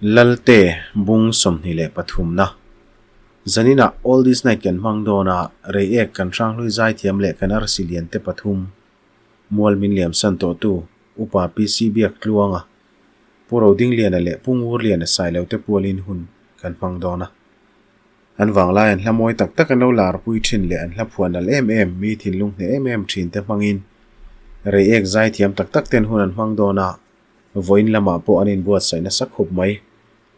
Lalte bung 23 na Zaninah Oldies Night kan hmang dawn a, Reiek kan hranghlui zaithiam leh kan arsi lian te pathum mual min liamsan tawhtu Upa PC Biak Tluanga, Pu Rodingliana leh Pu Ngurliana Sailo te pualin hun kan hmang dawn a. An vanglai an hla mawi tak tak an lo larpui thin leh an hla phuah nalh em em, mi thinlung hneh em em thin te hmangin Reiek zaithiam tak tak ten hun an hmang dawn a, Vawiin lamah pawh an inbuatsaih nasa khup mai.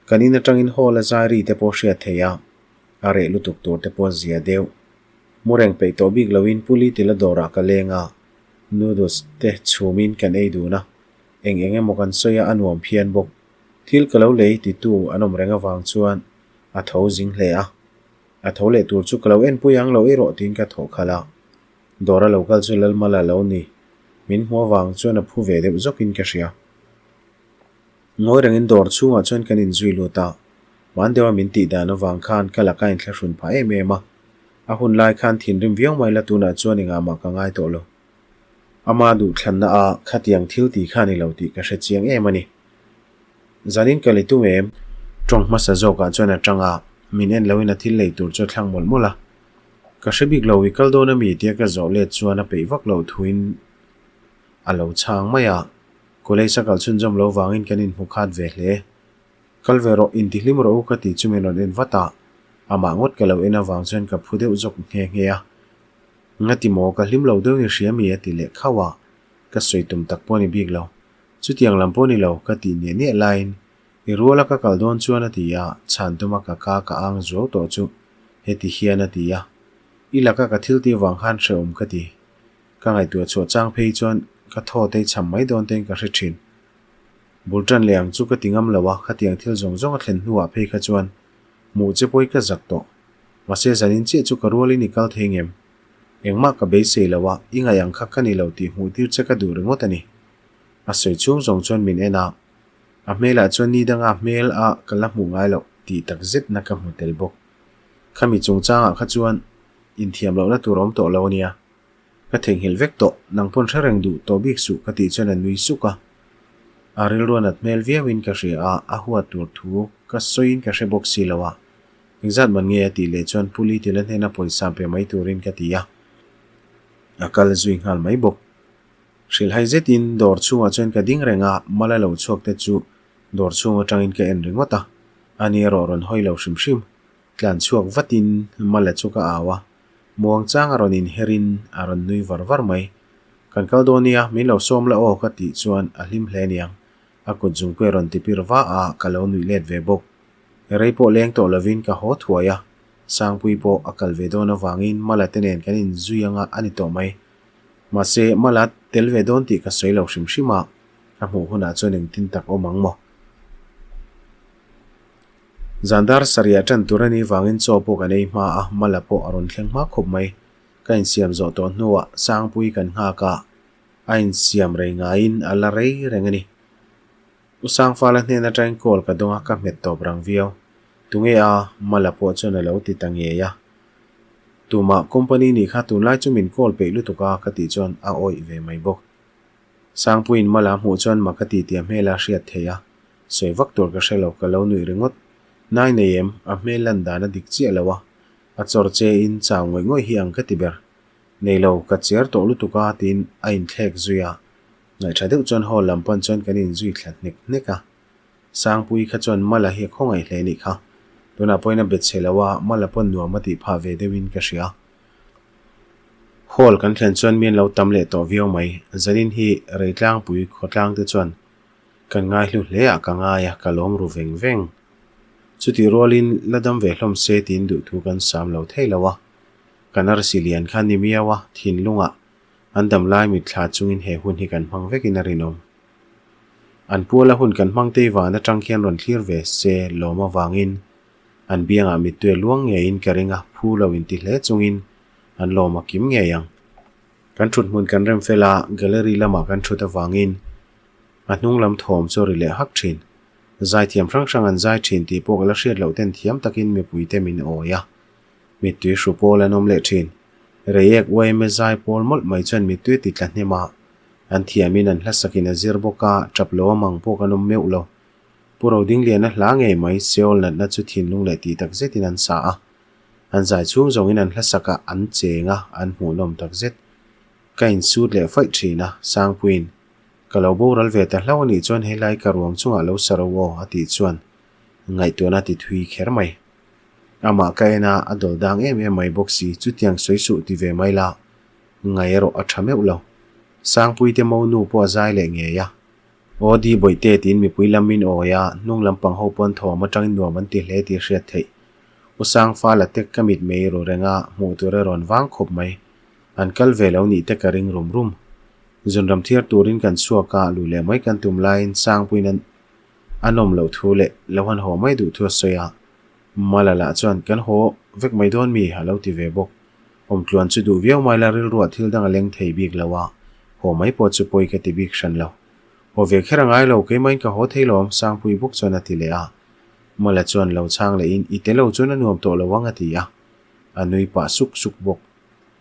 Kan in atangin hall a zai ri te pawh hriat theih a, a reh lutuk tur te pawh zia deuh. Mu reng peih tawh bik loin Puli tila dawrah ka leng a, noodles te chhumin kan ei dun a, eng eng emaw kan sawi a, a nuam phian bawk. Thil ka lo lei titu an awm reng avang chuan a tho zing hle a. A tho leh tur chu ka lo enpui ang lo erawh tiin ka thawh khalh a. Dawr a lo kal chu Lalmala lo ni. Min hmu avang chuan a phu ve deuh zawkin ka hria. Ngawi rengin dawr chhungah chuan kan inzui lut a, hman deuha min tih dan avang khan ka laka inthlahrun phah em em a. A hun lai khan thinrim viau mai la tunah chuan engah mah ka ngai tawh lo. Ama duhthlanna a khatiang thil ti kha ni lo tih ka hre chiang em a ni. Zanin ka li tum em? Tawng hmasa zawkah chuan a tang a, min en loin a thil lei tur chu a thlang mawlh mawlh a. Ka hre bik lo, i kal dawn ami tia ka zawh let chuan a peih vak loh thuin a lo chhang mai a, college a kal chhunzawm lo vangin kan inhmu khat ve hle. Kal ve rawh, intihlim rawh u ka tih chu min rawn en vat a, amah ngawt ka lo en avang chuan ka phu deuh zawk nghe nghe a. Ngati maw, ka hlim lo deuh ni hria mi a ti leh khauh a, ka sawi tum tak pawh a ni bik lo. Chutiang lam pawh ni lo, ka tih niah niah laiin I ruala ka kal dawn chuan a ti a, chhan tuma ka ka ka ang zuau tawh chu heti hian a ti a. I laka ka thil tih vang khan hrehawm ka ti. Ka ngaihtuah chhuah chang phei chuan ka thaw te cham mai dawn tein ka hre thin. Bul tan leh ang chu ka ti ngam lo a, khatiang thil zawng zawng a thlen hnuah phei kha chuan hmuh che pawhin ka zak tawh. Mahse zanin chiah chu ka rualin i kal thei ngem. Engmah ka beisei lo a, i ngaih ang kha ka ni lo tih hmuh tir che ka duh ringawt a ni. A sawi chhung zawng chuan min en a. A hmelah chuan ni danga hmel a ka la hmuh ngai loh tih tak zetna ka hmu tel bawk. Khami chungchangah kha chuan inthiam lohna tur a awm tawh lo a nia. Ka theihnghilh vek tawh, nang pawn hre reng duh tawh bik suh ka tih chuan a nui suk a. A rilru a nat hmel viauin ka hria a, a huat tur thu ka sawiin ka hre bawk si lo a. Engzat man nge a tih leh chuan Puli tila hnena pawisa pe mai turin ka ti a. A kal zui nghal mai bawk. Hrilhhai zetin dawr chhungah chuan ka ding reng a, mala lo chhuak te chu dawr chhung atangin ka en ringawt a, ani erawh rawn hawi lo hrim hrim. Tlan chhuak vatin mala chu ka au a, muang chang a rawn inherin a rawn nui var var mai. Kan kal dawn nia, min lo sawm la aw ka tih chuan a hlim hle niang. A kut zungpui a rawn ti pir va a, ka lo nuih let ve bawk. Rei pawh leng tawh lovin ka haw thuai a, Sangpui pawh a kal ve dawn avangin mala te nen kan inzui anga a ni tawh mai. Mahse, Mala tel ve dawn tih ka sawi lo hrim hrim a, a hmuh hunah chuan engtin tak awm ang maw? Zan dar sarih ṭan tur a nih vangin chaw pawh kan ei hma a, Mala pawh a rawn thleng hma khawp mai. Ka insiam zawh tawh hnuah Sangpui kan nghak a, a insiam rei ngaiin a la rei reng a ni. U Sangfala hnen atangin call ka dawng a, ka hmet tawp rang viau. Tunge a? Mala pawh chuan a lo ti ta ngei a. Tumah company nih kha tunlai chu min call peih lutuk a ka tih chuan a awih ve mai bawk. Sangpuiin Mala hmuh chuan mak a ti tih a hmel a hriat theih a, sawi vak tur ka hre lo ka lo nuih ringawt. Nai nei em? A hmel lan dan a dik chiah lo a, a chawr che in chau ngawih ngawih hi ang ka ti ber. Nei lo, ka cher tawh lutuk a tiin a inthlek zui a, ngaihṭha deuh chuan hall lam pan chuan kan inzui thla hnek hnek a. Sangpui kha chuan Mala hi a khawngaih hle nih kha. Tunah pawhin a bet chhe lo a, Mala pawn nuam a tih phah ve deuhin ka hria. Hall kan thlen chuan mi an lo tam leh tawh viau mai. Zanin hi Reitlangpui khawtlang te chuan kan ngaihlu hle ah ka ngai a, ka lawm ru veng veng. Chutih rualin la dam ve hlawm se tiin duhthu kan sam lo thei lo a. Kan arsi lian kha ni miau a, thinlungah an damlai mitthla chungin he hun hi kan hmang vekin a rinawm. An puala hun kan hmang tei van atang khian rawn thlir ve se lawm avangin an biangah mittui a luang ngeiin ka ring a, phu lo inti hle chungin an lawm a kim ngei ang. Kan thut hmun kan rem fel a, gallery lamah kan thut avangin a hnung lam thawm chu a ri leh hak thin. Zaithiam hrang hrang an zai thin tih pawh ka la hriat loh ten thiam takin mipuite min awi a, mittui hru pawl an awm leh thin. Reiek yma zai pawl mawlh mai chuan mittui ti tla hnem a, An thiamin an hlasakin a zir bawk a, tap lo a mang pawh kan awm meuh lo. Pu Rodingliana hla ngei mai Seol natna chu thinlung leh tih tak zetin an sa a. An zai chhung zawngin an hlasak a, an cheng a, an hmuhnawm tak zet. Ka insut leh faih thin a, Sangpuiin, Ka lo boral ve ta hlauh a nih chuan helai ka ruang chungah lo sa ro aw, a tih chuan ngaihtuahna ti thui kher mai. Amah ka en a, a dawl dang em em mai bawk si, chutiang sawi suh ti ve mai la, ngai erawh a tha meuh lo. Sangpuite monu pawh a zai leh ngei a. Aw di bawihte tiin mipui lam min awi a, hnung lampang ho pawn thawm atangin nuam an ti hle tih hriat theih. U Sangfa la tek ka mit mei ru reng a, hmuh tur a rawn vang khawp mai. An kal ve lo nih te ka ring rum rum. Zunram thiar turin kan chhuak a, luh leh mai kan tum laiin Sangpuiin an a nawm loh thu leh lo han haw mai duh thu a sawi a. Mala lah chuan kan haw vek mai dawn mi a lo ti ve bawk. Awmtluan chu duh viau mai la rilruah thil dang a leng thei bik lo a, haw mai pawh chu pawi ka ti bik hran lo. Haw ve kher a ngai lo, keimahin ka haw thei lawm, Sangpui bawk chuan a ti leh a. Mala chuan lo chhang lehin i te lo chuan a nuam tawh lo ang a ti a. A nui pah suk suk bawk.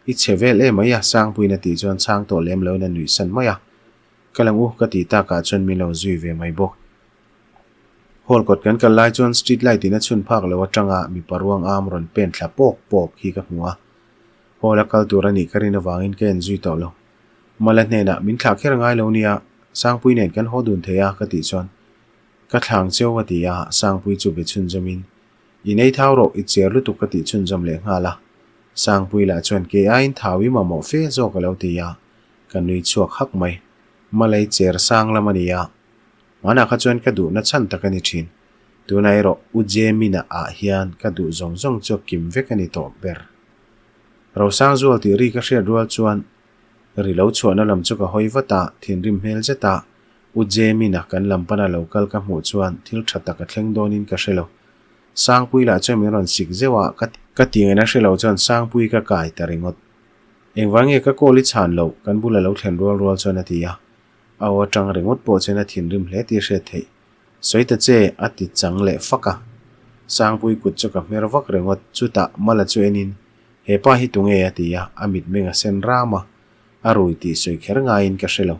I chhe vel em mai a, Sangpuiin a tih chuan chhang tawh lem loin a nuihsan mai a. Ka lang u ka tih takah chuan min lo zui ve mai bawk. Hall kawt kan kal lai chuan street light in a chhun phak lo atanga mipa ruang am rawn pen thla pawk pawk hi ka hmu a. Hall a kal tur a nih ka rin avangin ka en zui tawh lo. Mala hnenah min thlah kher ngai lo nia, Sangpui nen kan haw dun thei a ka tih chuan ka thlang cheu a ti a, Sangpui chu be chhunzawmin I nei thau rawh i cher lutuk ka tih chhunzawm leh nghal a. Sangpui lah chuan kei aiin thau i mamawh fe zawk a lo ti a, ka nui chhuak hak mai. Malay cher sang lam a ni a. Hmanah kha chuan ka duhna chhan tak a ni thin. Tunah erawh U Jemina ah hian ka duh zawng zawng chu a kim vek a ni tawh ber. Rosangzual tih ri ka hriat rual chuan ri lo chhuahna lam chu ka hawi vat a, thinrim hmel zet a U Jemina kan lam pana lo kal ka hmuh chuan thil tha tak a thleng dawnin ka hre lo. Sangpui lah chuan min rawn sik zeuh a, ka ti ngaihna hre lo chuan Sangpui ka kai ta ringawt. Engvang nge ka call i chhan loh? Kan bula lo thlen rual rual chuan a ti a. A aw atang ringawt pawh chuan a thinrim hle tih a hriat theih. Sawi ta che, a ti chang leh fak a. Sangpui kut chu ka hmer vak ringawt, chutah Mala chu enin, He pa hi tunge? a ti a, a mitmeng a sen ram a, a rui tih sawi kher ngaiin ka hre lo.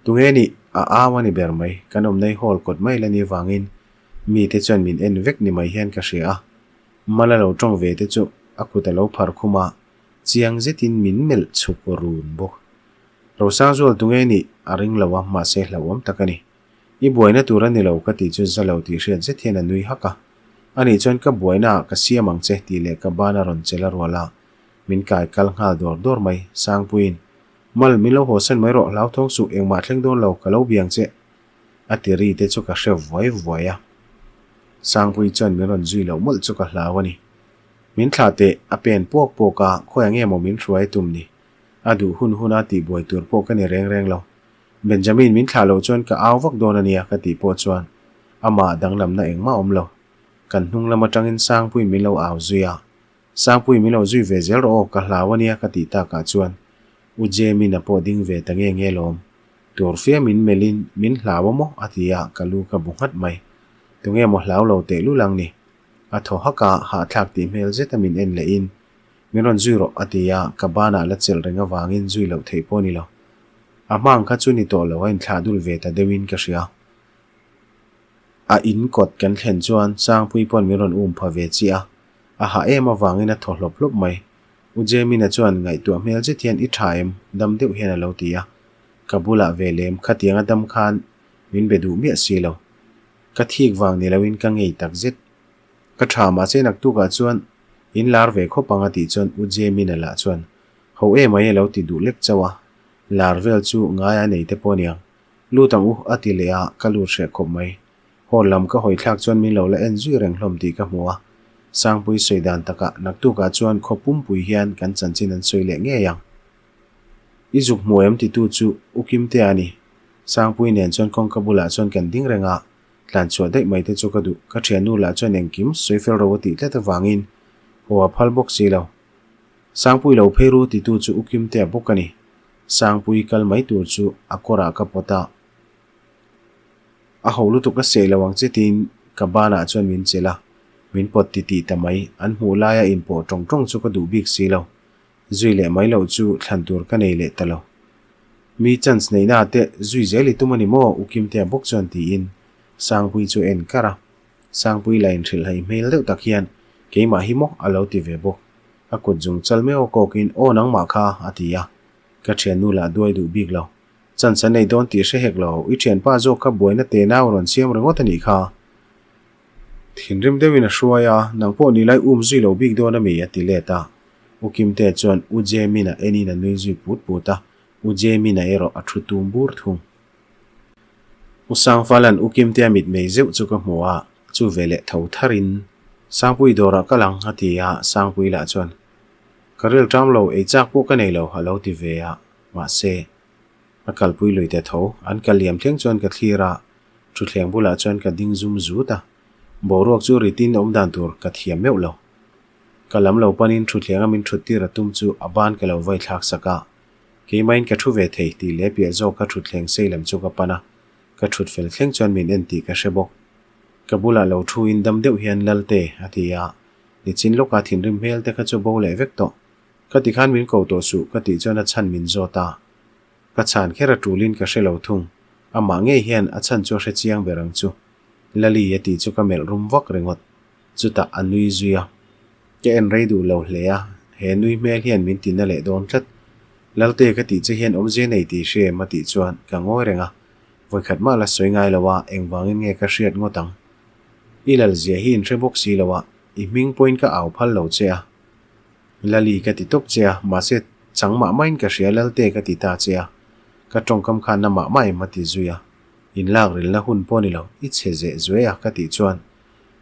Tunge nih? A au a ni ber mai, kan awmnei hall kawt mai la ni vangin mite chuan min en vek ni mai hian ka hria a. Mala lo tawng ve te chu a kut a lo phar khum a, chiang zetin min melh chhuk run bawk. Rosangzual tunge nih a ring lo a, mahse hlauhawm tak a ni. I buaina tur a ni lo ka tih chu za lo tih hriat zet hian a nui hak a. Anih chuan ka buaina ah ka siam ang che tih leh ka ban a rawn chelh a rual a, min kai kal nghal dawr dawr mai. Sangpuiin, Mal, min lo haw san mai rawh, hlauthawng suh, engmah thleng dawn lo, ka lo biang che a ti ri te chu ka hre vuai vuai a. Sangpui chuan min rawn zui loh mawlh chu ka hlau a ni. Min thlah teh, a pen puak puak a, khawiah nge maw min hruai tum ni? A duh hun huna tihbuai tur pawh ka ni reng reng lo. Benjamin min thlah loh chuan ka au vak dawn a nia ka tih pawh chuan amah danglamna engmah awm lo. Kan hnung lam atangin Sangpuiin min lo au zui a. Sangpui min lo zui ve zel rawh aw, ka hlau a nia ka tih takah chuan U Jemina pawh ding ve ta nge nge lawm. Tur fia min melhin min hlau a maw a ti a, ka lu ka bu nghat mai. Tunge maw hlau lo teh lul ang ni. A thaw hak a, hahthlak tih hmel zeta min en lehin Min rawn zui rawh a ti a, ka banah la chelh reng avangin zui loh theih pawh a ni lo. A hma ang kha chu ni tawh lo, a inthlah dul ve ta deuhin ka hria. A in kawt kan thlen chuan Sangpui pawn min rawn um pha ve chiah a, a hah em avangin a thaw hlawp hlawp mai. U Jemina chuan ngaihtuah hmel zet hian i tha em? dam deuh hian a lo ti a. Ka bulah ve lem, khatianga dam khan min be duh miah si lo. Ka thik vang ni loin ka ngei tak zet. Ka tha mahse naktukah chuan in lar ve khawp ang a tih chuan U Jemina lah chuan ho em mai a lo ti duh lek chauh a, lar vel chu ngai a nei te pawh aniang. Lut ang u a ti leh a, ka lut hreh khawp mai. Hall lam ka hawi thlak chuan min lo la en zui reng hlawm tih ka hmu a, Sangpui sawi dan takah naktukah chuan khaw pumpui hian kan chanchin an sawi leh ngei ang. I zuk hmu em titu chu U Kimtea a ni. Sangpui nen chuan kawngka bulah chuan kan ding reng a, Tlan chhuah daih mai te chu ka duh, ka thiannu lah chuan engkim sawi fel ro a tih tlat avangin haw a phal bawk si lo. Sangpui lo phei ru titu chu U Kimtea bawk a ni. Sangpui kal mai tur chu a kawrah ka pawt a, a ho lutuk a seh lo ang che tiin ka banah chuan min chelh a, min pawt titih ta mai, an hmuh laia inpawh tawng tawng chu ka duh bik si lo. Zui leh mai loh chu thlan tur ka nei leh ta lo. Mi chance neihna te zui zel i tum a ni maw? U Kimtea bawk chuan tiin. Sangpuii chu a en kar a. Sangpuii la inhrilhhaih hmel deuh tak hian, Keimah hi maw? a lo ti ve bawk. A kut zung chal meuh a kawkin, Aw nangmah kha, a ti a. Ka thiannu lah duai duh bik lo. Chance an nei dawn tih hre hek lo, i thianpa zawk kha buaina te nau rawn siam ringawt a nih kha. Thinrim deuhin a hruai a, nang pawh ni lai um zui lo bik dawn a mi? a ti let a. U Kimtea chuan U Jemina enin a nui zui put put a, U Jemina erawh a thu tum bur thung. U Sangfala'n U Kimtea mitmei zeuh chu ka hmu a, chu veleh tho tharin, Sangpui dawrah kal ang, a ti a, Sangpui lah chuan, Ka ril ṭam lo, ei chak pawh ka nei lo, a lo ti ve a, mahse, a kalpui lui te tho, an kal liam thleng chuan ka thlir a, Thutthleng bulah chuan ka ding zum zut a, boruak chu ritin awm dan tur ka thiam meuh lo. Ka lam lo panin thutthleng a min thut tir a tum chu a ban ka lo vai thlak sak a, keimahin ka thu ve thei tih leh piah zawk ka thutthleng sei lam chu ka pan a, ka thut fel thleng chuan min en tih ka hre bawk. Ka bulah lo thu in dam deuh hian Lalte a ti a, nichin lawka thinrim hmel te kha chu bo leh vek tawh. Ka ti khan min ko tawh suh ka tih chuan a chhan min zawt a. Ka chhan kher a tulin ka hre lo thung. Amah ngei hian a chhan chu a hre chiang ber ang chu. Lali a tih chu ka melh rum vak ringawt. Chutah a nui zui a. Ka en rei duh lo hle a, he nui hmel hian min tina leh dawn tlat. Lalte ka tih che hian awmzia nei tih hre em a tih chuan ka ngawi reng a. Vawikhat mah la sawi ngai lo a, engvangin nge ka hriat ngawt ang. I lal zia hi in hre bawk si lo a, i hming pawhin ka au phal lo che a. Lali ka ti tawp che a, mahse chang mah mahin ka hria Lalte ka ti ta che a, ka tawngkam khan na mah mah em a ti zui a, in lak rilna hun pawh ni lo, i chhe zeh zuai a ka tih chuan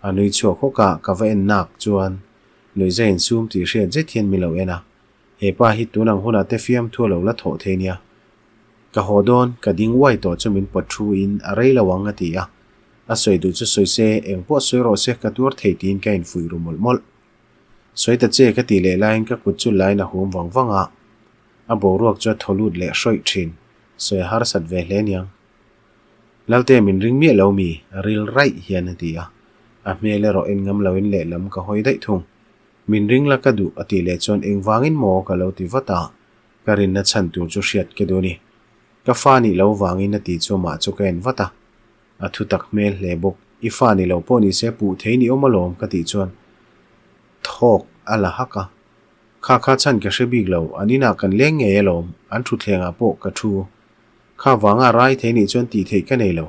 a nui chhuak hawk a, ka va en nak chuan nuihza insum tih hriat zet hian min lo en a, he pa hi tun ang hunah te fiamthu a lo la thawh thei nia. Ka haw dawn, ka ding uai tawh chu min pawt thu in a rei lo ang a ti a, a sawi duh chu sawi se, eng pawh sawi rawh se ka tuar thei tiin ka infuih ru mawlh mawlh. Sawi ta che ka tih leh laiin ka kut chu lain a hum vang vang a, a boruak chu a thaw lut leh hrawih thin. Sawi a harsat ve hle niang. Lalte min ring miah lo mi, ril raih hian a ti a. A hmel erawh en ngam loin lehlam ka hawi daih thung. Min ring la ka duh a tih leh chuan engvangin maw ka lo ti vat a, ka rinna chhan tur chu hriat ka duh a ni. Ka fa nih lo vangin a tih chu amah chu ka en vat a. A thu tak hmel hle bawk. I fa ni lo pawh ni se puh thei ni awm alawm ka tih chuan thawk a la hak a. Kha kha chhan ka hre bik lo, an inah kan leng ngei alawm, an thutthlengah pawh ka thu. Kha vanga rai thei nih chuan tih theih ka nei lo.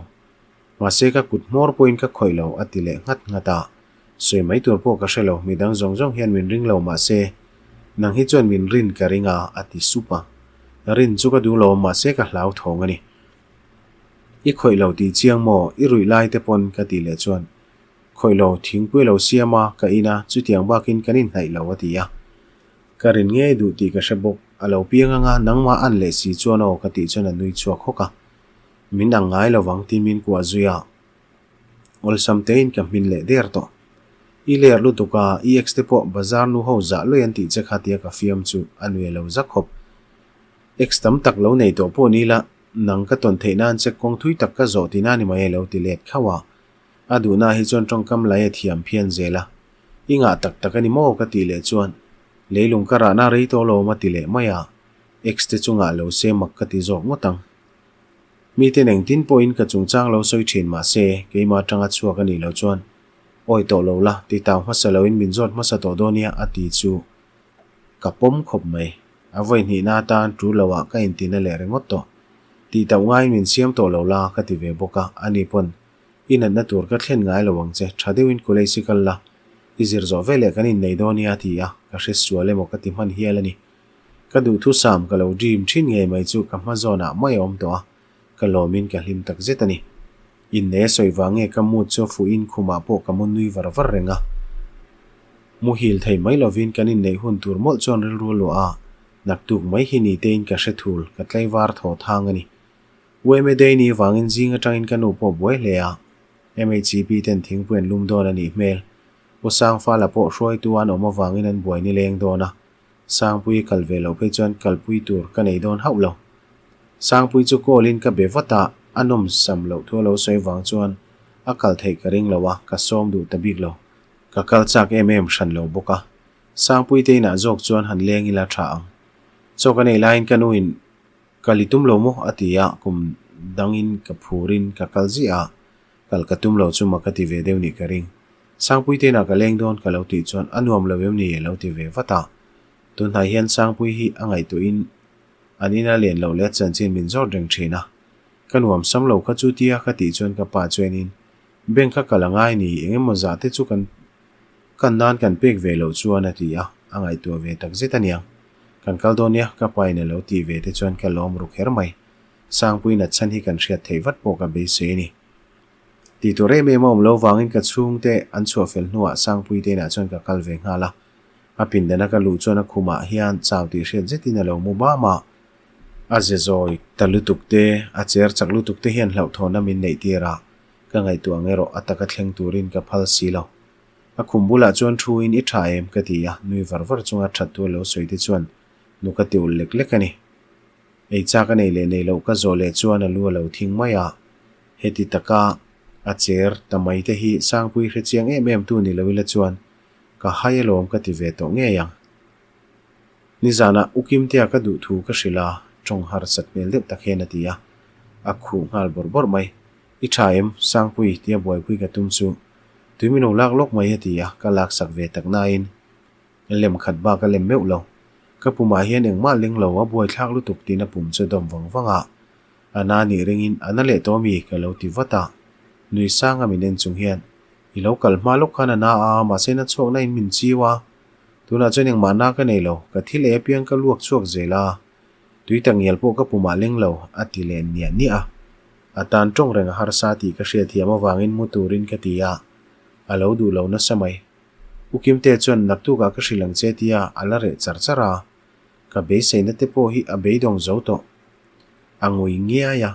Mahse ka kut hmawr pawhin ka khawih lo a ti leh nghat nghat a. Sawi mai tur pawh ka hre lo, midang zawng zawng hian min ring lo mahse nang hi chuan min rin ka ring a a ti sup a. Rin chu ka duh lo mahse ka hlauthawng a ni. I khawih lo tih chiang maw? I ruih lai te pawn ka tih leh chuan khawih lo thingpui lo siam a, ka in a, chutiang bakin kan inhnaih lo a ti a. Ka rin ngei duh tih ka hre bawk, a lo piang anga nangmah an leh si chuan aw ka tih chuan a nui chhuak hawk a. Min ang ngai lovang tih min kuah zui a, awlsam tein ka hmin leh der tawh. I ler lutuk a, i ex te pawh bazar nu ho zah luai an tih che kha tia ka fiam chu a nui a lo zak khawp. Ex tam tak lo nei tawh pawh ni la, Nang ka tawn theih nan che kawng thui tak ka zawh tihna ni mai a lo ti let khauh a. A duhna hi chuan tawngkam lai a thiam phian zel a. I ngah tak tak a ni maw ka tih leh chuan leilung ka rahna rei tawh lo a ti leh mai a. Ex te chu ngah lo se mak ka ti zawk ngawt ang. Miten engtin pawhin ka chungchang lo sawi thin mah se keimah atanga chhuak a nih loh chuan awi tawh lo la ti tau hmasa loin min zawt hmasa tawh dawn nia a ti chu Ka pawm khawp mai. A vawi hnihna atan tul lo ah ka intina leh ringawt tawh. Tih tauh ngaiin min siam tawh lo la ka ti ve bawk a, ani pawn i natna tur ka thlen ngai lo ang che, tha deuhin kulei si kal la, i zir zawh veleh kan innei dawn nia ti a, ka hre sual emaw ka ti hman hial a ni. Ka duhthusam ka lo dream thin ngei mai chu ka hma zawnah mai a awm tawh a, ka lawmin ka hlim tak zet a ni. Innei a sawi vang nge ka mood chu a fuhin khumah pawh ka mu nui var var reng a. Muhil thei mai lovin kan inneih hun tur mawlh chuan rilru a luah a, naktuk mai hi ni tein ka hre thul, ka tlaivar thaw thang a ni. UMA Day ni vangin zing atangin ka nu pawh buai hle a, MHCP ten thingpui an lum dawn a nih hmel. U Sangfala pawh hruaitu an awm avangin an buai nileng dawn a, Sangpui kal ve loh phei chuan kalpui tur ka nei dawn hauh lo. Sangpui chu call in ka be vat a, a nawm sam loh thu a lo sawi vang chuan a kal theih ka ring lo a, ka sawm duh ta bik lo. Ka kal chak em em hran lo bawk a, Sangpui te inah zawk chuan han leng ila tha ang. Chaw ka nei laiin ka nuin kal i tum lo maw a ti a, kum dangin ka phurin ka kal ziah a. Kal ka tum lo chu mak a ti ve deuh nih ka ring. Sangpui te inah ka leng dawn ka lo tih chuan a nuam lo em ni a lo ti ve vat a. Tunhnai hian Sangpui hi a ngaihtuahin an ina lian loh leh chanchin min zawt reng thin a. Ka nuam sam lo kha chu tia ka tih chuan ka pa chuanin bank kha kal a ngai ni eng emaw zah te chu kan kan nan kan pek ve loh chuan a ti a, a ngaihtuah ve tak zet aniang. Kan kal dawn nia ka pa in a lo tih ve te chuan ka lawm ru kher mai. Sangpui nat chhan hi kan hriat theih vat pawh ka beisei a ni. Tih tur em em a awm lo vangin ka chhungte an chhuah fel hnuah Sangpui te inah chuan ka kal ve nghal a. A pindana ka luh chuan a khumah hian chau tih hriat zetin a lo mu bam a. A ze zawi ta lutuk te, a cher chak lutuk te hian hlauhthawnna min neih tir a, ka ngaihtuah ang erawh a taka thleng turin ka phal si lo. A khum bulah chuan thuin i tha em ka ti a, nui var var chunga that tu a lo sawi te chuan nu ka ti ulh lek lek a ni. Ei chak a nei leh nei loh ka zawh leh chuan a lu a lo thing mai a, heti taka a cher ta mai te hi Sangpui hre chiang em em tu ni lo ila chuan ka hai alawm ka ti ve tawh ngei ang. Nizanah U Kimtea ka duh thu ka hrilh a, tawng harsat hmel deuh tak hian a ti a, a khuh nghal bawrh bawrh mai. I tha em? Sangpui tia buaipui ka tum chu tui min lo lak lawk mai a ti a, ka laksak ve tak nain lem khat bak a lem meuh lo. Ka pumah hian engmah leng lo a buaithlak lutuk tiin a pum chu a dawm vang vang a, a na nih ringin a na leh tawh ami ka lo ti vat a, nui sanga min en chung hian I lo kal hma lawk khan a na a, mahse na chhuak na in min chiu a, tunah chuan engmah na ka nei lo, ka thil ei apiang ka luak chhuak zel a, tui tak ngial pawh ka pumah leng lo a ti leh niah niah a. A tan tawng reng a harsa tih ka hriatthiam avangin mu turin ka ti a, a lo duh lo nasa mai. U Kimte chuan naktukah ka hrilh ang che tia a la reh char char a, ka beiseina te pawh hi a beidawng zo tawh. A ngui ngiai a.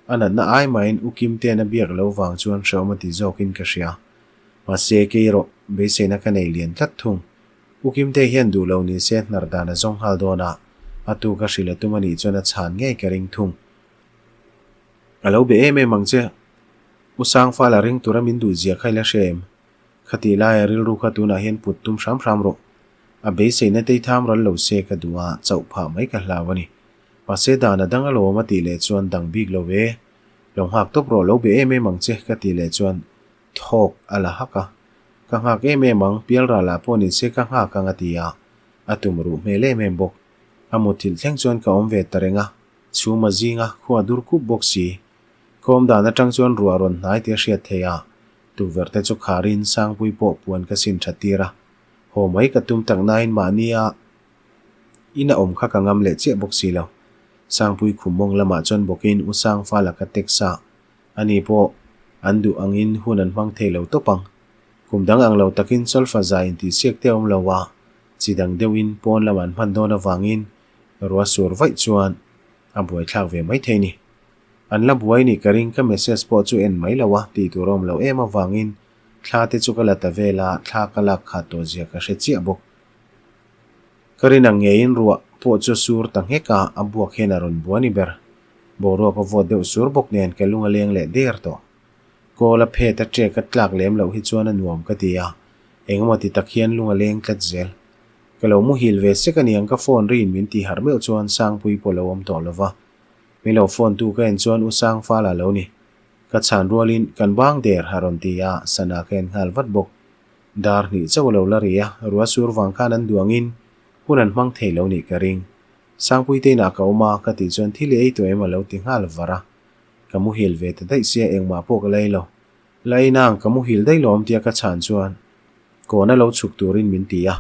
A natna ai mahin U Kimte'n a biak lo vang chuan hrehawm a ti zawkin ka hria. Mahse, kei erawh beiseina ka nei lian tlat thung. U Kimte hian duh lo ni se hnar dan a zawng nghal dawn a, a tu ka hrilh a tum a nih chuan a chhan ngei ka ring thung. A lo be em em ang che. U Sangfala ring tura min duh zia kha i la hria em? Khatih laia rilru kha tunah hian put tum hram hram rawh. A beiseina tei tham ral lo se ka duh a, chauh phah mai ka hlau a ni. Mahse dan a dang alawm a tih leh chuan dang bik lo ve. Lo nghak tawp rawh lo be em em ang che ka tih leh chuan thawk a la hak a. Ka nghak em em ang, pialral ah pawh ni se ka nghak ang a ti a, a tum ruh hmel em em bawk. A muthilh thleng chuan ka awm ve ta reng a, chhum a zing a, khua dur kup bawk si. Ka awm dan atang chuan ruah rawn hnai tih a hriat theih a, tukverh te chu kharin Sangpui pawh puan ka sin that tir a. Haw mai ka tum tak nain mahnia In a awm kha ka ngam leh chiah bawk si lo. Sangpui khum mawng lamah chuan bawkin U Sangfala ka text a, ani pawh an duh angin hun an hmang thei lo tawp ang. Kum dang ang lo takin solfa zai intihsiak te a awm lo a, chi dang deuhin pawn lamah an hman dawn avangin ruah sur vaih chuan a buaithlak ve mai thei ni. An la buai nih ka ring ka message pawh chu en mai lo a, tih tur a awm lo em avangin thla te chu ka la ta vel a, thla ka lak khat tawh zia ka hre chiah bawk. Ka rin ang ngeiin ruah pawh chu sur ta nghek a, a buak hian a rawn bua ni ber. Boruak a vawt deuh sur bawk nen ka lung a leng leh der tawh. Kawl a phet a ṭek a tlak lem loh hi chuan a nuam ka ti a, engemaw ti tak hian lung a leng tlat zel. Ka lo muhil ve sek aniang ka phone riin min tih harh meuh chuan Sangpui pawh lo awm tawh lova. Min lo phone tu ka en chuan U Sangfala lo ni. Ka chhan rualin kan bang der a rawn ti a, sana ka en nghal vat bawk. Dar hnih chauh a lo la ri a, ruah sur vang khan an duangin hun an hmang thei lo nih ka ring. Sangpuite inah ka awm a, ka tih chuan thil i ei tawh em a lo ti nghal var a. Ka muhil ve ta daih sia engmah pawh ka la ei lo. La ei nang ka muhil daih lawm tia ka chhan chuan kawn a lo chhuk turin min ti a.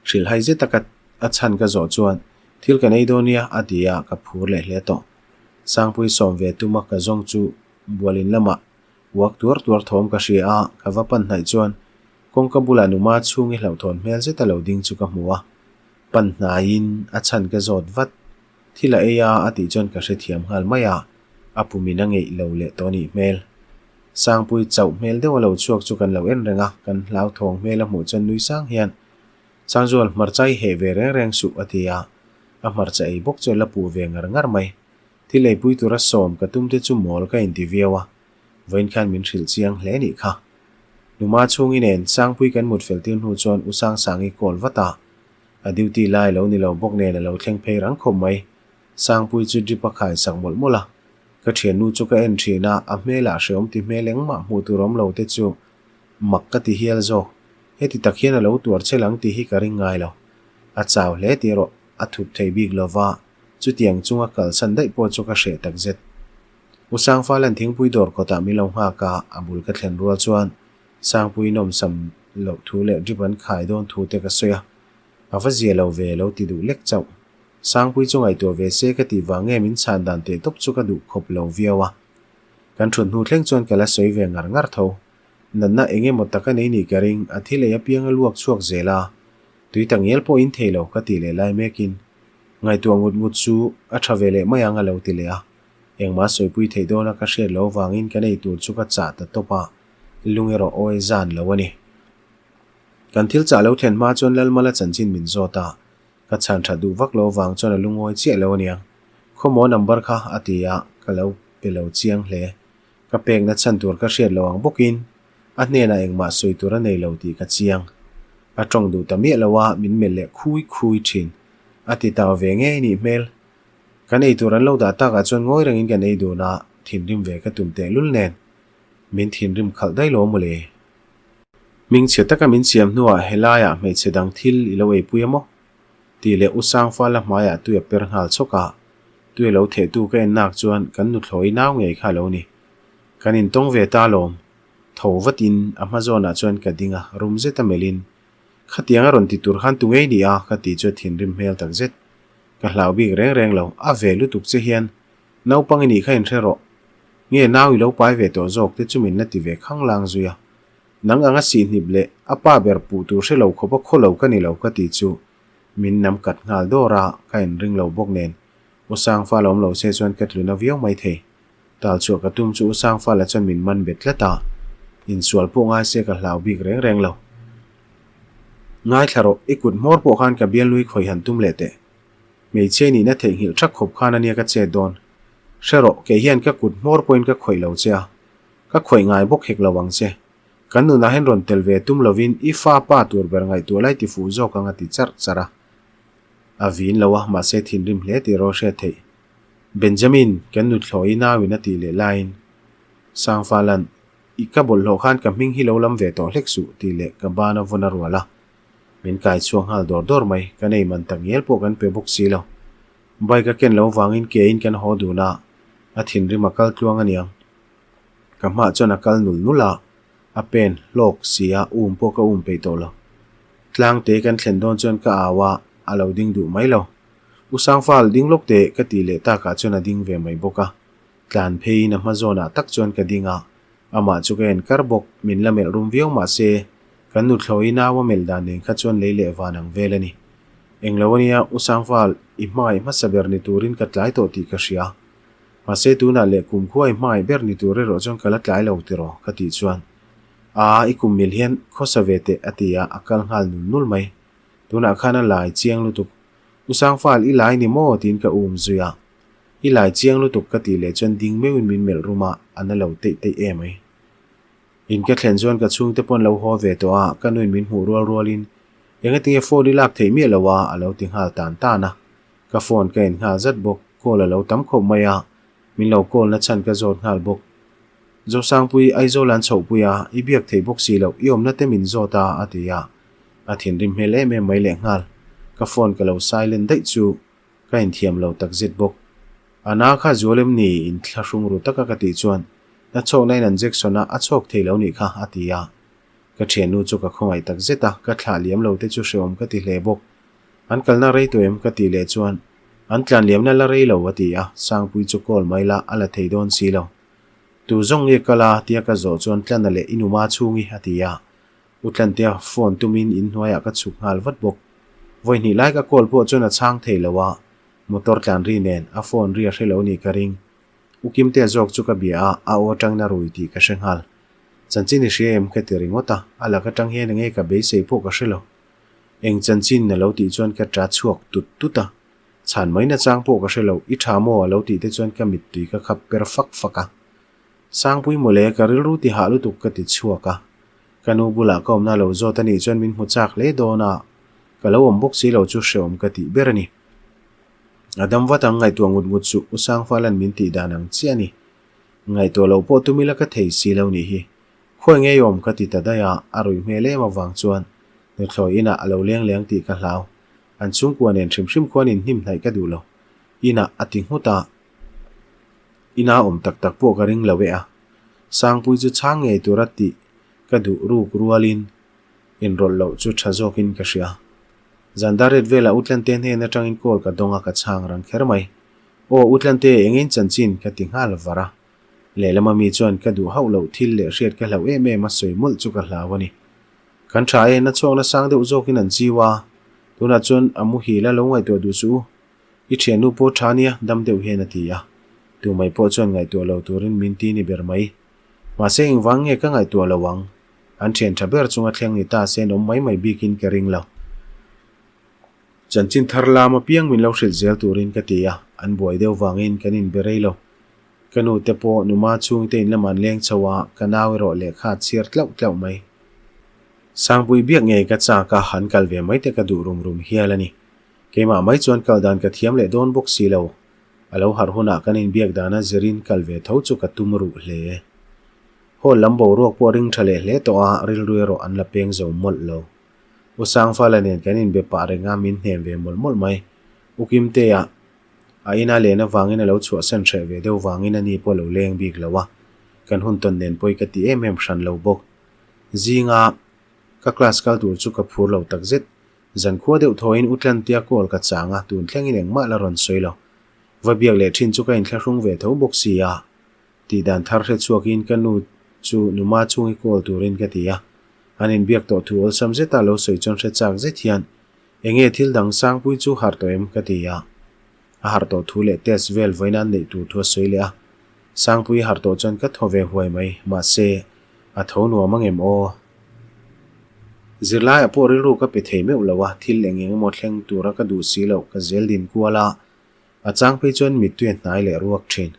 Hrilhhai zet a ka a chhan ka zawh chuan thil kan ei dawn nia a ti a, ka phur leh hle tawh. Sangpui sawm ve tum a ka zawng chu bualin lamah Uak tuar tuar thawm ka hria a, ka va pan hnaih chuan kawngka bulah numa chhungi hlauhthawn hmel zeta lo ding chu ka hmu a. Pan hnaiin a chhan ka zawt vat. Thil a ei a a tih chuan ka hrethiam nghal mai a, a pumin a ngeih lo leh tawh nih hmel. Sangpui chauh hmel deuh a lo chhuak chu kan lo en reng a, kan hlauthawng hmel a hmuh chuan nui sang hian, Sangzual, hmarcha i heh ve reng reng suh a ti a, a hmarcha ei bawk chu a la puh ve ngar ngar mai. Thil eipui tura sawm ka tum te chu mawl ka inti viau a, vawiin khan min hrilh chiang hle nih kha. Numa chhungi nen Sangpui kan mut fel tir hnu chuan U Sangsangi call vat a, a duty lai lo ni lo bawk nen a lo thleng phei rang khawp mai. Sangpui chu drip a khai sak mawlh mawlh a. Ka thiannu chu ka en thin a, a hmelah hrehawm ti hmel engmah hmuh tur awm lo te chu mak ka ti hial zawk. Heti tak hian a lo tuar chel ang tih hi ka ring ngai lo. A chau hle tih erawh a thup thei bik lo va, chutiang chunga kalsan daih pawh chu ka hreh takzet. U Sangfalan thingpui dawr kawtah min lo nghak a, a bul ka thlen rual chuan Sangpui nawmsam loh thu leh drip an khai dawn thu te ka sawi a, a va zia lo ve lo ti duh lek chauh. Sangpui chu ngaihtuah ve se ka tih vang nge min chhan dan teh tawp chu ka duh khawp lo viau a. Kan thut hnu thleng chuan ka la sawi ve ngar ngar tho. Natna eng emaw tak a nei nih ka ring, a thil ei apiang a luak chhuak zel a, tui tak ngial pawh in thei lo ka tih leh lai mekin ngaihtuah ngut ngut chu a tha ve leh mai ang a lo ti leh a. Engmah sawipui theih dawna ka hriat loh avangin kan ei tur chu ka chah ta tawp a, lung erawh awi zan lo a ni. Kan thil chah lo thlen hma chuan Lalmala chanchin min zawt a, ka chhan that duh vak loh avang chuan a lungawi chiah lo aniang. Khawmaw number kha a ti a, ka lo pe lo chiang hle. Ka pekna chhan tur ka hriat lo ang bawkin a hnenah engmah sawi tur a nei lo tih ka chiang. A tawng duh ta miah lo a, min melh leh khui khui thin. A ti tau ve ngei nih hmel. Kan ei tur an lo dah takah chuan ngawi rengin kan ei dun a, thinrim ve ka tum tehlul nen min thinrim khalh daih lo mawle. Hmingchhe taka min siam hnuah helaiah hmeichhe dang thil i lo eipui a maw? tih leh U Sangfala hmaiah tui a per nghal chhawk a, tui a lo thehtu ka en nak chuan kan nuthlawi nau ngei kha a lo ni. Kan intawng ve ta lawm. Tho vatin a hma zawnah chuan ka ding a, rum zeta melhin, Khatiang a rawn ti tur khan tu ngei ni a? ka tih chu a thinrim hmel takzet. Ka hlau bik reng reng lo, a ve lutuk che hian naupang i nih kha inhre rawh. Nge nau i lo pai ve tawh zawk te chu min la ti ve khang lang zui a. Nang anga sihhnip leh a pa ber puh tur hre lo khawp a khaw lo ka ni lo ka ti chu min nam kat nghal dawr a, ka inring lo bawk nen U Sangfala awm lo se chuan ka tluna viau mai thei. Tal chhuah ka tum chu U Sangfala chuan min man bet tlat a, insual pawh ngai se ka hlau bik reng reng lo. Ngaithla rawh, i kut hmawr pawh khan ka bialnui khawi han tum leh teh. Hmeichhia nihna theihnghilh thak khawp khan ania ka chet dawn. Hre rawh, kei hian ka kut hmawr pawhin ka khawih lo che a, ka khawih ngai bawk hek lo ang che. Kan nunah hian rawn tel ve tum lovin i fa pa tur ber ngaihtuah lai ti fuh zawk ang a ti charh charh a. A vin lo a, mahse thinrim hle tih erawh hriat theih. Benjamin, kan nuthlawi nauin a tih leh laiin Sangfalan, I ka bawlhhlawh khan ka hming hi lo lam ve tawh hlek suh tih leh ka ban a vawn a rual a. Min kai chhuak nghal dawr dawr mai, kan ei man tak ngial pawh kan pe bawk si lo. Bike a ken lo vangin ke in kan haw dun a, a thinrim a kal tluang aniang. Ka hmah chuan a kal nul nul a, a pen hlawk si a, um pawh ka um peih tawh lo. Tlangte kan thlen dawn chuan ka au a, a lo ding duh mai lo. U Sangfal, ding lawk teh ka tih leh takah chuan a ding ve mai bawk a. Tlan pheiin a hma zawnah tak chuan ka ding a, amah chu ka en kar bawk, min la melh rum viau mah se, kan nuthlawi nau a melh dan nen kha chuan lei leh van ang vel a ni. Englo ania, U Sangfal, i hmangaih hmasa ber ni turin ka tlai tawh tih ka hria. Mahse tunah leh kumkhua i hmangaih ber ni tur erawh chuan ka la tlai lo tiraw? ka tih chuan, Aa, i kum mil hian khawsa ve teh a ti a, a kal nghal nul nul mai. Tunah khan a lai chiang lutuk. U Sangfal, i lai ni maw? tiin ka um zui a. I lai chiang lutuk ka tih leh chuan ding meuhin min melh rum a, a na lo teih teih em ai. In ka thlen chuan ka chhungte pawn lo haw ve tawh a, ka nuin min hmuh rual rualin engatinge phone i lak theih miah lo a, a lo ti nghal tan tan a. Ka phone ka en nghal zat bawk, call a lo tam khawp mai a, min lo call na chhan ka zawt nghal bawk. Zosangpui, Aizawl an chhohpui a, i biak theih bawk si loh, i awmna te min zawt a, a ti a. A thinrim hmel em em mai lehnghal. Ka phone ka lo silent daih chu Ka inthiam lo takzet bawk. A na kha zual em ni? Inthlahrung ru taka ka tih chuan, Na chhawkna in an Jackson a, a chhawk thei lo nih kha, a ti a. Ka thiannu chu ka khawngaih takzet a, ka thlah liam lo te chu hrehawm ka ti hle bawk. An kalna rei tawh em? ka tih leh chuan, An tlan liamna la rei lo, a ti a, Sangpui chu call mai la, a la thei dawn si lo. Tu zawng nge kal a? tia ka zawh chuan Tlana leh i numa chhungi, a ti a. U Tlantea phone tumin inhnuaiah ka chhuk nghal vat bawk. Vawi hnih lai ka call pawh chuan a chhang thei lo a, motor tlan ri nen a phone ri a hre lo nih ka ring. U Kimtea zawk chu ka bia a, a aw atangin a rui tih ka hre nghal. Chanchin i hria em ka ti ringawt a, a lak atang hian enge ka beisei pawh ka hre lo. Eng chanchin a lo tih chuan ka ta chhuak tut tut a, chhan mai nachang pawh ka hre lo, i tha maw a lo tih te chuan ka mittui ka khap per fak fak a. Sangpui mawle ka rilru ti hah lutuk ka ti chhuak a. Ka nu bulah ka awmna lo zawt a nih chuan min hmu chak hle dawn a, ka lo awm bawk si lo chu hrehawm ka tih ber a ni. A dam vat ang ngaihtuah ngut ngut suh, U Sangfala'n min tih dan ang chiah a ni. Ngaihtuah loh pawh tum ila ka thei si lo nih hi. Khawi ngei awm ka ti ta daih a, a ruih hmel em avang chuan nuthlawi inah a lo leng leng tih ka hlau. An chhungkua nen hrim hrim khuan inhnim hnaih ka duh lo. Inah a ti nghut a. Ina awm tak tak pawh ka ring lo e a. Sangpui chu chhang ngei tura tih ka duh ruk rualin inrawlh loh chu tha zawkin ka hria. Zan dar ret velah U Tlante hnen atangin call ka dawng a ka chhang rang kher mai. Aw U Tlante engin chanchin ka ti nghal var a. Lehlam ami chuan ka duh hauh loh thil leh hriat ka hlauh em em a sawi mawlh chu ka hlau a ni. Kan tha e, na chhuakna sang deuh zawkin an chiu a, tunah chuan a muhil a lo ngaihtuah duh suh u. I thiannu pawh tha nia, dam deuh hian a ti a. Tumai pawh chuan ngaihtuah lo turin min ti ni ber mai. Mahse engvang nge ka ngaihtuah lo ang? An thian tha ber chunga thleng ni ta se an awm mai mai bikin ka ring lo. Chanchin thar lam apiang min lo hrilh zel turin ka ti a, an buai deuh vangin kan inbe rei lo. Ka nu te pawh numa chhungte in lamah an leng chho a, ka nau erawh lehkha a chhiar tlauh tlauh mai. Sangpui biak ngei ka chak a, an kal ve mai te ka duh rum rum hial a ni. Keimah mai chuan kal dan ka thiam leh dawn bawk si lo. A lo harh hunah kan inbiak dana zirin kal ve tho chu ka tum ruh hle. Hall lam boruak pawh ring tha leh hle tawh a, rilru erawh an la peng zo mawlh lo. U Sangfala nen kan inbe pah reng a, min hnem ve mawlh mawlh mai. U Kimtea a ina len avangin a lo chhuahsan hreh ve deuh vangin ani pawh a lo leng bik lo a, kan hun tawn nen pawi ka ti em em hran lo bawk. Zinga ka class kal tur chu ka phur lo takzet. Zankhua deuh thawiin U Tlantia call ka chang a, tun thlengin engmah la rawn sawi lo. Va biak leh thin chu ka inthlahrung ve tho bawk si a. Tih dan thar hre chhuakin ka nu chu numa chhungi call turin ka ti a. An inbiak tawh thu awlsam zeta lo sawi chuan hre chak zet hian, Enge thil dang Sangpui chu harh tawh em? ka ti a. A harh tawh thu leh test vel vawiin an neih tur thu a sawi leh a. Sangpui harh tawh chuan ka thaw ve huai mai, mahse, a tho nuam ang em aw? Zirlaiah pawh rilru ka pe thei meuh lo a, thil eng eng emaw thleng tura ka duh si loh ka zel din kual a, a chang phei chuan mittui a hnai leh ruak thin.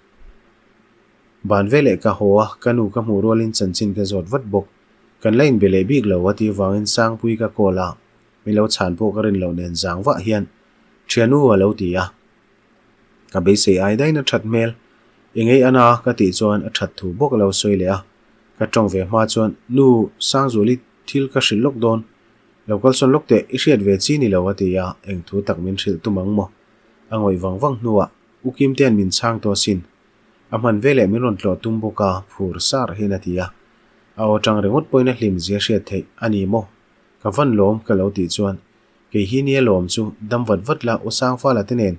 Ban veleh ka haw a, ka nu ka hmuh rualin chanchin ka zawt vat bawk. Kan la inbe leh bik lo a tih avangin Sangpui ka call a, mi lo chhan pawh ka rin loh nen zang vah hian Thianu a lo ti a. Ka beisei ai daiin a that hmel. I ngei ana ka tih chuan a that thu bawk a lo sawi leh a. Ka tawng ve hma chuan, Nu, Sangzuali thil ka hrilh lawk dawn. Lo kalsawn lawk teh, i hriat ve chi ni lo a ti a, eng thu tak min hrilh tum ang maw? A ngawih vang vang hnuah, U Kimtea'n min chhang tawh asin. A hman veleh min rawn tlawh tum bawk a, phur sar hian a ti a. A aw tang ringawt pawhin a hlim zia hriat theih a ni maw? Ka van lawm ka lo tih chuan, Kei hi nia lawm chu, dam vat vat la, U Sangfala te nen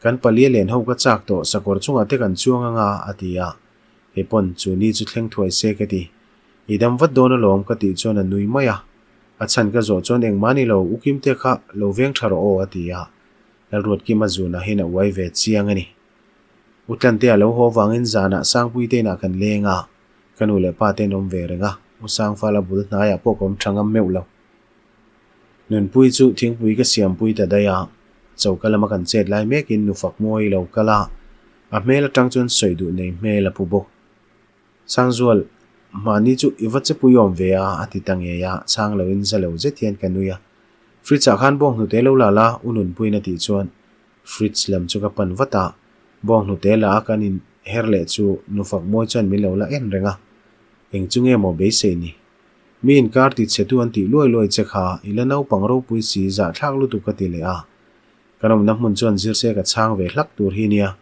kan palia len ho ka chak tawh, sakawr chungah te kan chuang anga a ti a. Kei pawn chu ni chu thleng thuai se ka ti. I dam vat dawn alawm ka tih chuan a nui mai a. A chhan ka zawh chuan engmah ni lo, U Kimte kha lo veng tha rawh aw a ti a. Lalruatkima zunah hian a uai ve chiang a ni. U Tlantea lo haw vangin zanah Sangpui te inah kan leng a, ka nu leh pa te an awm ve reng a, U Sangfala bul hnaiah pawh ka awm tha ngam meuh lo. Nunpui chu thingpui ka siampui ta daih a, choka lama kan chet lai mekin nu Fakmawi lo kal a, a hmel atang chuan sawi duh nei hmel a pu bawk. Sangzual, mahni chu i va chepui awm ve a, a ti ta ngei a, chhang loin za lo zet hian ka nui a. Fridge ah khan bawnghnute lo la la, U Nunpuiin a tih chuan fridge lam chu ka pan vat a, bawnghnute la a kan in her leh chu nu Fakmawi chuan min lo la en reng a, eng chu nge maw beisei ni? Mi inkar ti chhe tu an tih luai luai che kha, i la naupang ropui si zahthlak lutuk ka ti leh a. Kan awmna hmun chuan zir se ka chhang ve hlak tur hi nia.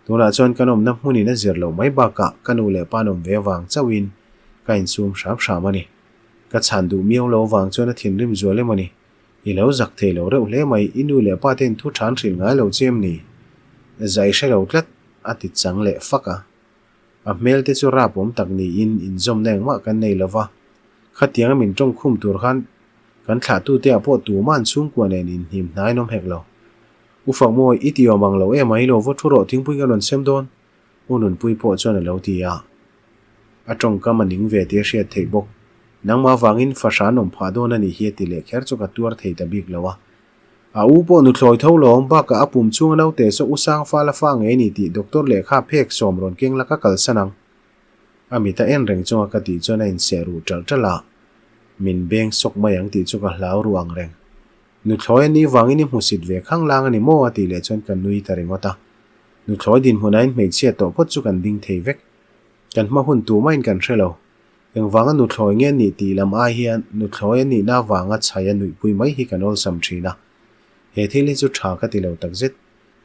Tunah chuan kan awmna hmunin a zir loh mai bakah ka nu leh pa an awm ve avang chauhin ka insum hram hram a ni. Ka chhan duh miau lo avang chuan a thinrim zual em a ni. I lo zak thei lo reuh hle mai, i nu leh pa ten thu than hrilh ngai lo che em ni? Zai hre lo tlat, a ti chang leh fak a. A hmel te chu rap awm tak niin inzawmna engmah kan nei lo va, khatianga min tawng khum tur khan kan thlahtute ah pawh tumah an chhungkua nen inhnim hnai an awm hek lo. U Fakmawi, i ti awm ang lo em a, i lo vaw thu rawh thingpui kan rawn sem dawn, U Nunpui pawh chuan a lo ti a. A tawngkam a ning ve tih a hriat theih bawk. Nangmah vangin fahra an awm phah dawn a nih hi a ti leh kher chu ka tuar thei ta bik lo a. A u pawh nuthlawi tho lawm, bakah a pum chhunga naute saw u Sangfala fa ngei ni tih doctor lehkha phek sawm rawn keng la ka kalsan ang. A mit a en reng chunga ka tih chuan a inseh ruh ṭalh ṭalh a, min beng sawk mai ang tih chu ka hlau ru ang reng. Nuthlawi a nih vangin i hmusit ve khanglang a ni maw? a tih leh chuan ka nui ta ringawt a. Nuthlawi dinhmunain hmeichhia tawh phawt chu kan ding thei vek. Kan hma hun tumahin kan hre lo. Engvanga nuthlawi nge nih tih lam ai hian nuthlawi a nihna avanga chhai a nuihpui mai hi kan awlsam thin a. He thil hi chu tha ka ti lo takzet.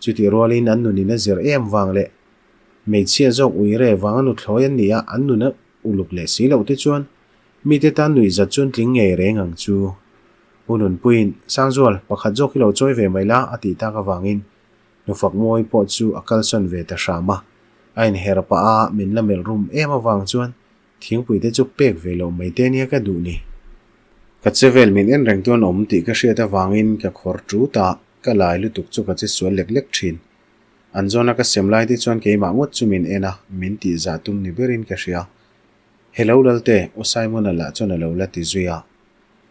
Chutih rualin an nunin a zir em vang leh hmeichhia zawk uire vanga nuthlawi an nih a an nun a uluk leh si loh te chuan mite tan nuihzat chuan tling ngei reng ang chu. U Nunpuiin, Sangzual, pakhat zawk hi lo chawi ve mai la a tih tak avangin Nufak mawi pawh chu a kalsawn ve ta hram a, a inher pah a min la melh rum em avang chuan thingpui te chu pek ve loh mai te nia ka duh ni. Ka che vel min en reng tuan awm tih ka hriat avangin ka khawr ṭut a, ka lai lutuk chu ka che sual lek lek ṭhin. An zawna ka sem lai te chuan keimah ngawt chu min en a, min tih zah tum ni berin ka hria. Hello Lalte, U Simon-a lah chuan a lo la ti zui a.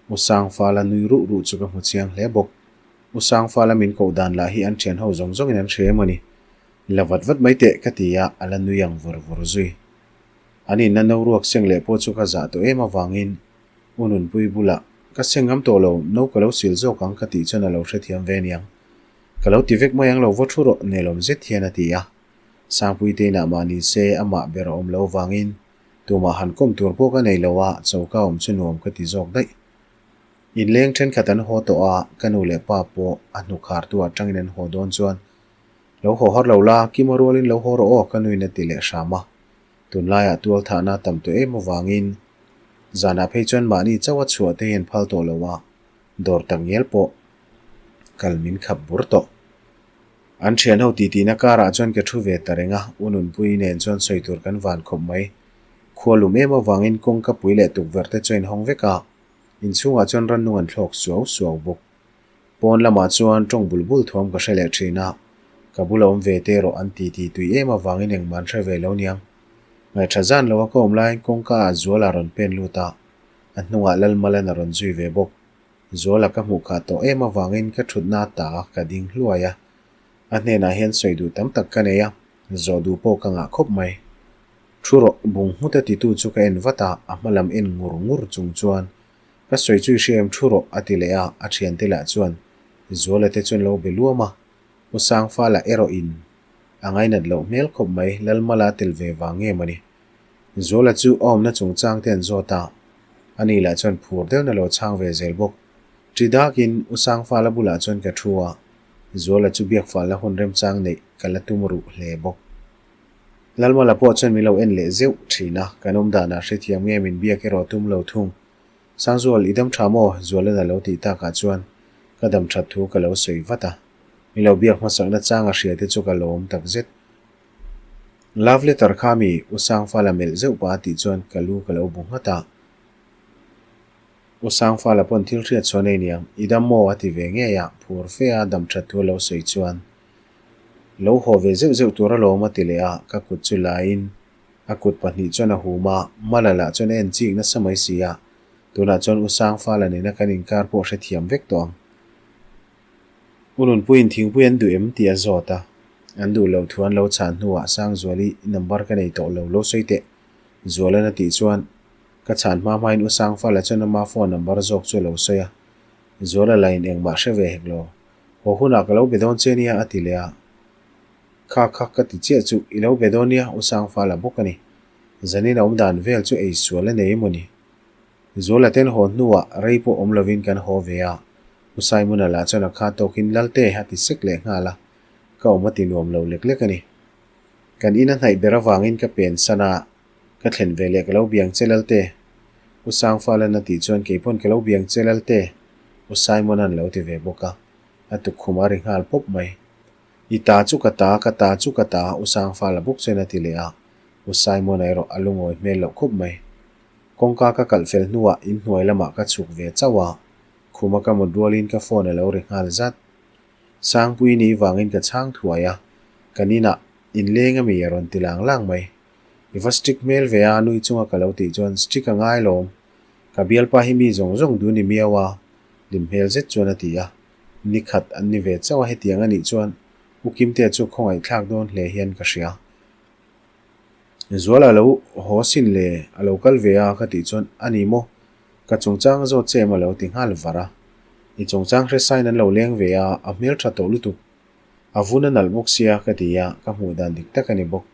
U Sangfala nui ruh ruh chu ka hmu chiang hle bawk. U Sangfala min koh dan lah hi an thian ho zawng zawngin an hria emaw ni? La vat vat mai teh ka ti a, a la nui ang vur vur zui. An inna no ruak seng leh pawh chu ka zah tawh em avangin U Nunpui bulah ka seng ngam tawh lo, no ka lo sil zawk ang ka tih chuan a lo hrethiam ve aniang. Ka lo ti vek mai ang lo va thu rawh nelawm zet hian a ti a. Sangpui te inah mah ni se amah ber a awm lo avangin Tumah han kawm tur pawh ka nei lo a, choka awm chu nuam ka ti zawk daih. Inleng thenkhat an haw tawh a, ka nu leh pa pawh a hnukhartu atangin an haw dawn chuan, Lo haw har lo la, Kima rualin lo haw rawh aw ka nuin a ti leh hram a. Tunlaiah tualthahna tam tawh em avangin zanah phei chuan mahni chauh a chhuah te hi an phal tawh lo a, dawr takngial pawh kal min khap bur tawh. An thian ho titihna karah chuan ka thu ve ta reng a, U Nunpui nen chuan sawi tur kan van khawp mai. Khua lum em avangin kawngka pui leh tukverh te chu a inhawng vek a, inchhungah chuan rannung an thlawk suau suau bawk. Pawn lamah chuan tawng bul bul thuam ka hre leh thin a, ka bula awm ve te erawh an titi tui em avangin engmah an hre ve lo niang. Ngaihṭha zan lo a ka awm laiin kawngka ah Zuala rawn pen lut a, a hnungah Lalmalan a rawn zui ve bawk. Zuala ka hmuh khah tawh em avangin ka thutna ta ka ding hluai a, a hnenah hian sawi duh tam tak ka nei a, zawh duh pawh ka ngah khawp mai. Thu rawh, bung nghut a titu chu ka en vat a, a hma lam en ngur ngur chung chuan ka sawi chu i hria em thu rawh a ti leh a, a thiante lah chuan Zuala te chuan lo be luam a, U Sangfala erawh in a ngainat loh hmel khawp mai, Lalmala tel ve vang nge mawni. Zuala chu a awmna chungchang te an zawt a, ani lah chuan phur deuhin a lo chhang ve zel bawk. Ṭi dakin U Sangfala bulah chuan ka thu a, Zuala chu biakfalna hun remchang neih ka la tum ruh hle bawk. Lalmala pawh chuan min lo en leh zeuh ṭhin a, kan awm danah hrethiam nge min biak erawh tum lo thung. Sangzual, i dam ṭha maw? Zuala'n a lo tih takah chuan ka dam ṭhat thu ka lo sawi vat a, min lo biak hmasakna chang a hria te chu ka lawm takzet. Love letter kha mi U Sangfala melh zeuh pah a tih chuan ka lu ka lo bu nghat a. U Sangfala pawn thil hriat chhuah nei niang, i dam maw a ti ve ngei a, phur fe a dam that thu a lo sawi chuan lo haw ve zeuh zeuh tur alawm a ti leh a, ka kut chu laiin a kut pahnih chuan a hum a, Mala lah chuan a en chik nasa mai si a, tunah chuan U Sangfala nena kan inkar pawh hrethiam vek tawh ang. U Nunpuiin thingpui an duh em tih a zawt a, an duh loh thu an lo chhan hnuah Sangzuali number ka nei tawh lo lo sawi teh Zualan a tih chuan ka chhan hma hmain U Sangfala chuan ama phone number zawk chu a lo sawi a, Zuala lain engmah hre ve hek lo, haw hunah ka lo be dawn che nia a ti leh a, Kha kha ka ti chiah chu i lo be dawn nia U Sangfala bawk a ni, zanin a awm dan vel chu ei sual a nei emaw ni? Zuala ten haw hnuah rei pawh awm lovin kan haw ve a, U Simon-a lah chuan a kha tawkin Lalte a ti sek leh nghal a, ka awm a ti nuam lo lek lek a ni. Kan in a hnaih ber avangin ka pen san a, ka thlen ve leh ka lo biang che Lalte. U Sangfalan a tih chuan kei pawn ka lo biang che Lalte, U Simon-a'n lo ti ve bawk a, a tukkhum a ri nghal pawp mai. I ta chu ka ta, ka ta chu ka ta, U Sangfala bawk chuan a ti leh a, U Simon-a erawh a lungawi hmel loh khawp mai. Kawngka ka kalh fel hnuah inhnuai lamah ka chhuk ve chauh a, khuma ka mut rualin ka phone a lo ri nghal zat. Sangpui ni vangin ka chhang thuai a, kan inah inleng ami a rawn ti lang lang mai. I va strict hmel ve a nui chunga ka lo tih chuan strict a ngai lawm, ka bialpa hi mi zawng zawng dun i miau a, hlim hmel zet chuan a ti a. Nikhat an ni ve chauh a hetiang a nih chuan U Kimtea chu khawngaihthlak dawn hle hian ka hria. Zuala lo haw sin le a lo kal ve a ka tih chuan a ni maw? Ka chungchang a zawt che em a lo ti nghal var a. I chungchang hre sain an lo leng ve a, a hmeltha tawh lutuk. A vun a nalh bawk sia ka ti a, ka hmuh dan dik tak a ni bawk.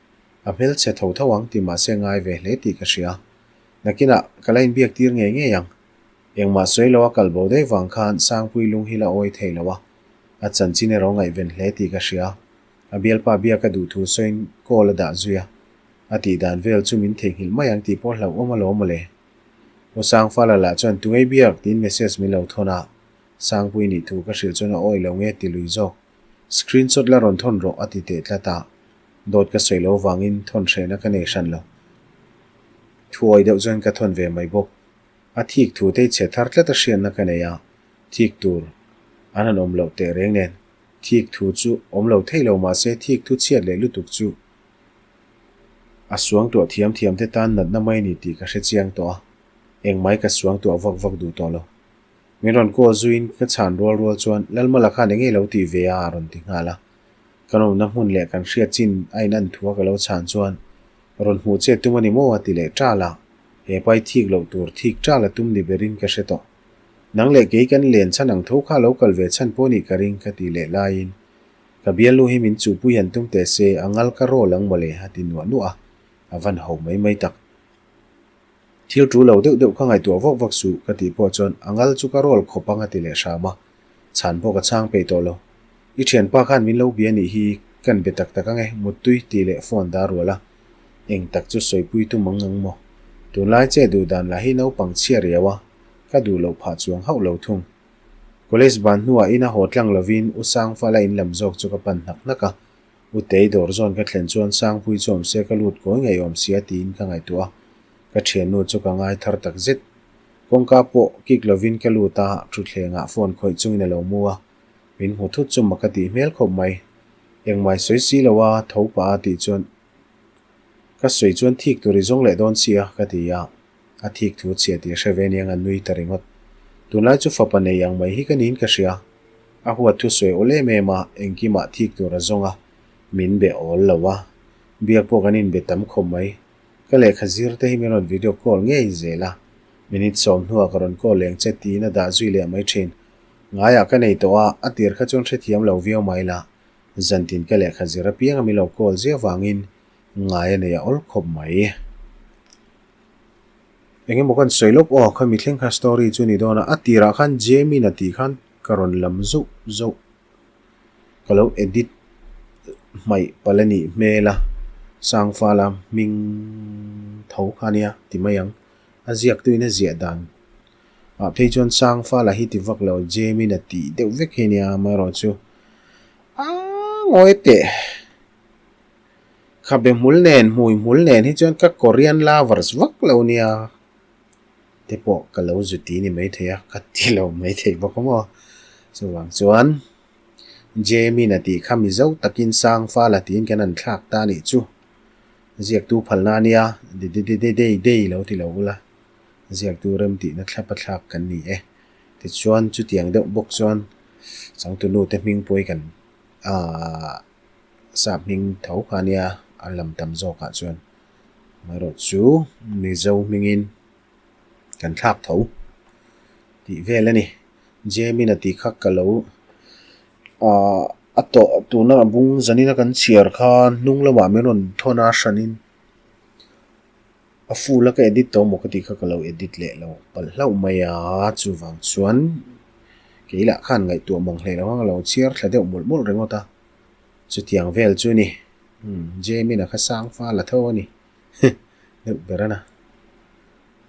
A hmelchhe tho tho ang ti mahse ngai ve hle tih ka hria. Nakinah ka la inbiak tir ngei ngei ang. Engmah sawi lo a kal bo daih vang khan Sangpui lung hi la awi thei lo a, a chanchin erawh ngaihven hle tih ka hria. A bialpa biak a duh thu sawiin call a dah zui a, a tih dan vel chu min theihnghilh mai ang tih pawh hlauhawm alawm mawle. U Sangfala lah chuan tungei biak tiin message min lo thawn a, Sangpui nih thu ka hrilh chuan a awi lo nge ti lui zawk. Screenshot la rawn thawn rawh a ti teh tlat a, dawt ka sawi lo vangin thawn hrehna ka nei hran lo. Thuawi deuh chuan ka thawn ve mai bawk. A thik thu te chhe thar tlat a hriatna ka nei a, thik tur an han awm loh teh reng nen. Thik thu chu awm lo thei lo mahse thik thu chhiat leh lutuk chu a suangtuah thiam thiam te tan natna mai a ni tih ka hre chiang tawh a, engmai ka suangtuah vak vak duh tawh lo. Min rawn call zuiin ka chhan rual rual chuan Lalmala khan enge lo tih ve a a rawn ti nghal a. Kan awmna hmun leh kan hriat chin a in an thua ka lo chhan chuan rawn hmuh che tum a ni maw a ti leh ṭal a, he pai thik loh tur thik ṭal a tum ni berin ka hre tawh. Nang leh kei kan len chhan ang tho kha lo kal ve chhan pawh nih ka ring ka ti leh laiin ka bialnu hi min chuhpui han tum teh se a ngal ka rawl ang mawle a ti nuah nuah a, a van ho mai mai tak. Thil ṭu lo deuh deuh ka ngaihtuah vak vak suh ka tih pawh chuan a ngal chu ka rawl khawp ang a ti leh hram a, chhan pawh ka chhang peih tawh lo. I ṭhianpa khan min lo bia nih hi kan be tak tak ang e, muttui tih leh phone dah rual a, eng tak chu sawipui tum ang ang maw? Tunlai che duh dan lah hi naupang chhia riau a, ka duh loh phah chuang hauh lo thung. College ban hnuah ina haw tlang lovin U Sangfala in lam zawk chu ka pan hnak hnak a, U Tei dawr zawn ka thlen chuan Sangpui chu awm se ka lut kawi ngei awm sia tiin ka ngaihtuah a, ka thiannu chu ka ngai thar tak zet. Kawngka pawh kik lovin ka lut a, thutthlengah phone khawih chungin a lo mu a, min hmu thut chu mak a tih hmel khawp mai. Engmai sawi si lo a, tho pah a tih chuan ka sawi chuan thik tur i zawng leh dawn sia ka ti a. A thik thu chhia tih a hre ve aniang a nui ta ringawt. Tunlai chu fapa nei ang mai hi ka niin ka hria. A huat thu sawi awl em em a, engkimah thik tur a zawng a, min be awl lo a. Biak pawh kan inbe tam khawp mai. Ka lehkha zir te hi min rawn video call ngei zel a. Minute sawm hnuah ka rawn call leng che tiin a dah zui leh mai thin. Ngaiah ka nei tawh a, a tir kha chuan hrethiam lo viau mai la. Zantin ka lehkha zir apianga min lo call ziah vangin ngai a nei a awl khawp mai. Eng emaw kan sawi lawk aw, khami thleng kha story chu ni dawn a, a tirah khan Jamin a tih khan ka rawn lam zauh zauh ka lo edit hmaih palh a nih hmel a, Sangfala hming tho kha ania ti mai ang, a ziaktuin a ziah dan ah phei chuan Sangfala hi ti vak lo Jamin a tih deuh vek hi ania amaherawhchu a ngawi teh. Khabe hmul nen, hmui hmul nen hi chuan ka Korean lovers vak lo nia te pawh ka lo zu ti ni maithei a, ka ti lo maithei bawk a maw. Chuvang chuan Jamin a tih kha Mizo takin Sangfala tiin kan han thlak ta anih chu. Ziaktu phalna a nia, de-de-de-de-dei lo ti lo ula, ziaktu remtihna thlap a thlak kan ni e. Tichuan chutiang deuh bawk chuan changtunu te hming pawh hi kan aaa. Sap hming tho kha ania a lam tam zawkah chuan amaherawh chu Mizo hmingin kan thlak tho tih vel a ni. Jamin a tih kha ka lo ahh a tawh tuna a bung zanin a kan chhiar kha hnung lamah min rawn thawn a hranin a full a ka edit tawh maw ka tih kha ka lo edit leh lo palh hlauh mai a chuvang chuan kei lah khan ngaihtuah mang hlei lo ang a lo chhiar thla deuh mawlh mawlh ringawt a. Chutiang vel chu ni. Umm, Jamin a kha sang fal a tho a ni. Deuh ber a na.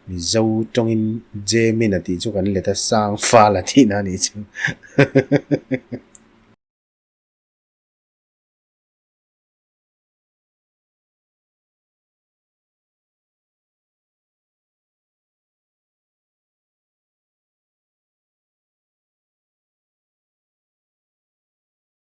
Mizo tawngin Jamin a tih chu kan let a, sang fal a tihna a nih chu.